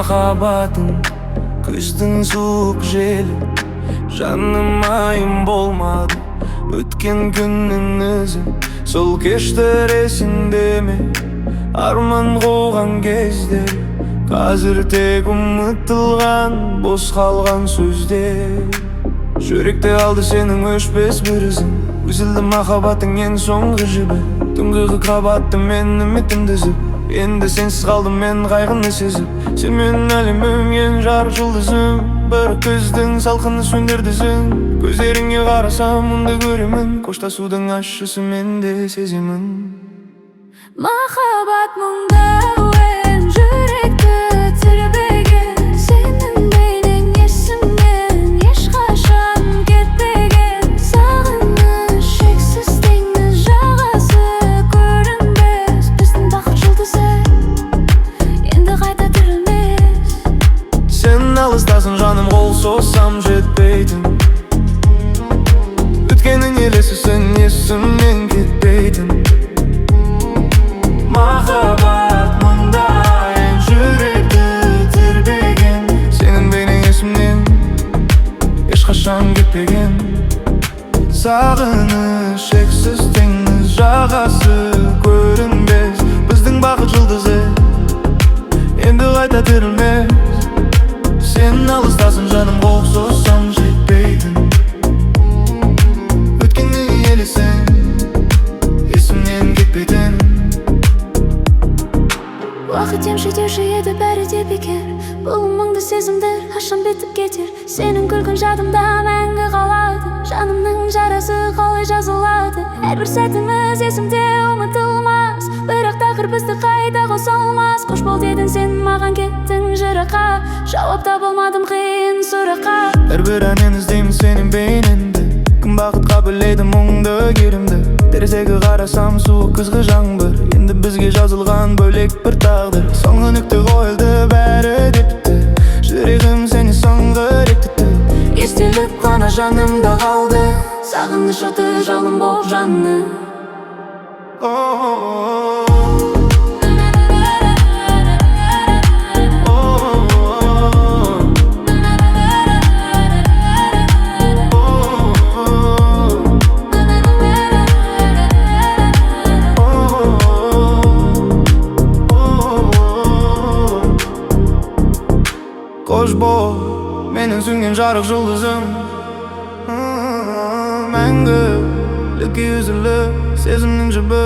Махаббатың күздің суық желі, жаным, айым болмады. Өткен күннің ізі, сол кештер есіңде ме? Арман қуған кездер қазір тек ұмытылған, бос қалған сөздер. Жүректе қалды сенің өшпес бір ізің, үзілді махаббаттың ең соңғы жібі. Түнгі батты мен үмітімді үзіп, енді сенсіз қалдым мен қайғыны сезіп. Сен менің әлемім, ең жарық жұлдызым, бірақ күздің салқыны сөндірді ізін. Көздеріңе қарасам, мұңды көремін, қоштасудың ащысын мен де сеземін. Махаббат мұңды әуен, жүректі тербеген. Сенің бейнең есімнен ешқашан кетпеген. Сағыныш шексіз теңіз, жағасы көрінбес. Біздің бақыт жұлдызы енді қайта тірілмес. Сен алыстасың, жаным, қол созсам жетпейтін. Өткеннің елесісің, есімнен кетпейтін. Махаббат мұңдай жүректі тербеген. Сенің бейнең есімнен ешқашан кетпеген. Сағыныш шексіз теңіз, жағасы көрінбес. Біздің бақыт жұлдызы енді қайта тірілмес. Сен алыстасың, жаным, қол созсам жетпейтін. Өткеннің елесің, есімнен кетпейтін. Уақыт емші деуші еді, бәрі де бекер. Бұл мұңды сезімдер қашан бітіп кетер? Сенің күлкің жадымда мәңгі қалады. Жанымның жарасы қалай жазылады? Әрбір сәтіміз есімде ұмытылмас, бірақ тағдыр бізді қайта қоса алмас. Қош бол дедің сен маған, кеттің жыраққа. Жауап таба алмадым қиын сұраққа. Әрбір әннен іздеймін сенің бейнеңді. Кім бақытқа бөлейді мұңды керімді? Терезеге қарасам, суық күзгі жаңбыр. Енді бізге жазылған бөлек бір тағдыр. Соңғы нүкте қойылды, бәрі де бітті. Жүрегім сені соңғы рет күтті. Естелік қана жанымда қалды. Сағыныш оты жалын болып жанды. О, о, о, о. Қош бол, менің сөнген жарық жұлдызым. Мәңгілікке үзіліп сезімнің жібі.